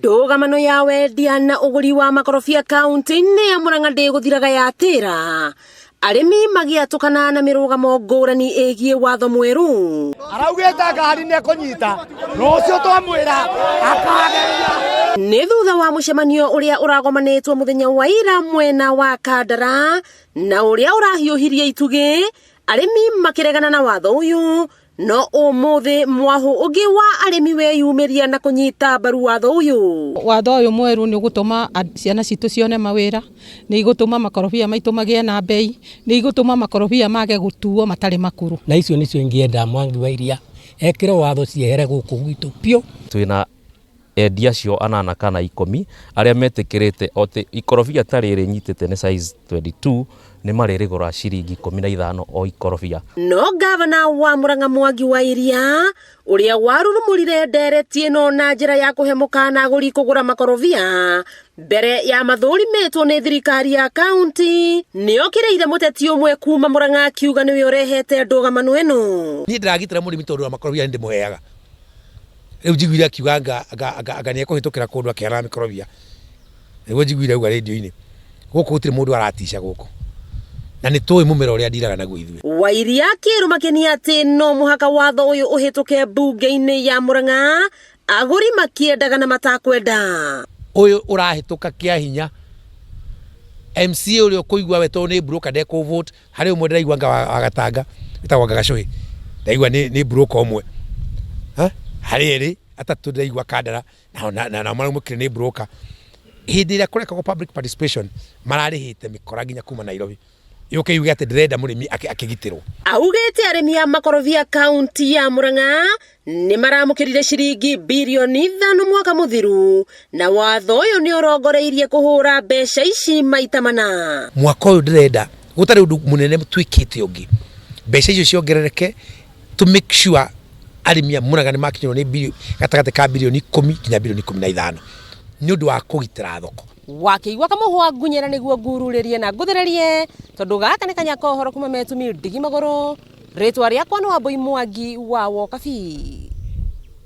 Ndũgamano ya wendia na ũgũri wa makorobia kaunti-inĩ ya Murang'a ndĩgũthiraga yatĩra arĩmi magĩatũkana na mĩrũgamo ngũrani ĩgiĩ watho mwerũ. Araugĩte ngari nĩ ekũnyita rũciũ, twamwĩra akageria. Nĩ thutha wa mũcemanio ũrĩa ũragomanĩtwo mũthenya wa ira mwena wa Kandara na ũrĩa ũrahiũhirie itugĩ, arĩmi makĩregana na watho ũyũ. No ũmũthĩ mwahũ ũngĩ wa arĩmi weyumĩria na kũnyita mbaru watho ũyũ. Watho ũyũ mwerũ nĩ ũgũtũma ciana citũ cione mawĩra, nĩ igũtũma makorobia maitũ magĩe na mbei, nĩ igũtũma makorobia mage gũtuo matarĩ makũrũ. Na icio nĩcio ingĩenda Mwangi wa Iria ekĩre watho ciehere gũkũ gwitũ biũ. Twĩna endia acio anana kana 10 arĩa metĩkĩrĩte atĩ ikorobia ta rĩrĩ nyitĩte nĩ size 22 nĩ marĩrĩgũra ciringi 15 o ikorobia. No ngavana wa Murang'a Mwangi wa Iria ũrĩa warurumũrire ndereti ĩno na njĩra ya kũhe mũkana agũri kũgũra makorobia mbere ya mathũrimĩtwo nĩ thirikari ya kaunti, nĩokĩrĩire mũteti ũmwe kuma Murang'a akiuga nĩwe ũrehete ndũgamano ĩno. Niĩ ndĩragitĩra mũrĩmi tondũ wa makorobia nĩ ndĩmũheaga. Rĩu njiguire akiuga anga anga anga anga nĩekũhĩtũkĩra kũndũ akĩheanaga mĩkorobia. Nĩguo njiguire auga rĩndiũ-inĩ. Gũkũ gũtirĩ mũndũ aratica gũkũ. Na nĩ tũĩ mũmera ũrĩa ndiraga naguo ithuĩ. Wairia akĩrũmakenia atĩ no mũhaka watho ũyũ ũhĩtũke mbunge-inĩ ya Murang'a agũri makĩendaga na matakwenda. Ũyũ ũrahĩtũka kĩa hinya. MCA ũrĩa ũkũigua we tondũ nĩ broker ndekũ vote. Harĩ ũmwe ndĩraigua anga wa Gatanga wĩtagwo anga Gacũhĩ, ndaigua nĩ broker ũmwe. Harĩ erĩ atatũ ndĩraigua Kandara nao maraumũkire nĩ broker. Hĩndĩ ĩrĩa kũrekagwo public participation mararĩhĩte mĩkora nginya kuma Nairobi yũke yuge atĩ ndĩrenda mũrĩmi akĩgitĩrwo. Augĩte arĩmi a makorobia kaunti ya Murang'a nĩ maramũkĩrire ciringi birioni 5 mwaka mũthiru na watho ũyũ nĩ ũrongoreirie kũhũra mbeca ici maita mana. Mwaka ũyũ ndĩrenda gũtarĩ ũndũ mũnene twĩkĩte ũngĩ, mbeca icio ciongerereke to make sure arĩmi a Murang'a nĩ makinyĩrwo nĩ gatagatĩ ka birioni 10 nginya birioni 15 nĩ ũndũ wa kũgitĩra thoko. Wakĩigua kamũhwa ngunyĩra nĩguo ngururĩrie na ngũthererie tondũ gaka nĩ kanya ka ũhoro kuma Metumi ndigi magũrũ. Rĩtwa rĩakwa nĩ Wambui Mwangi wa Wokabi.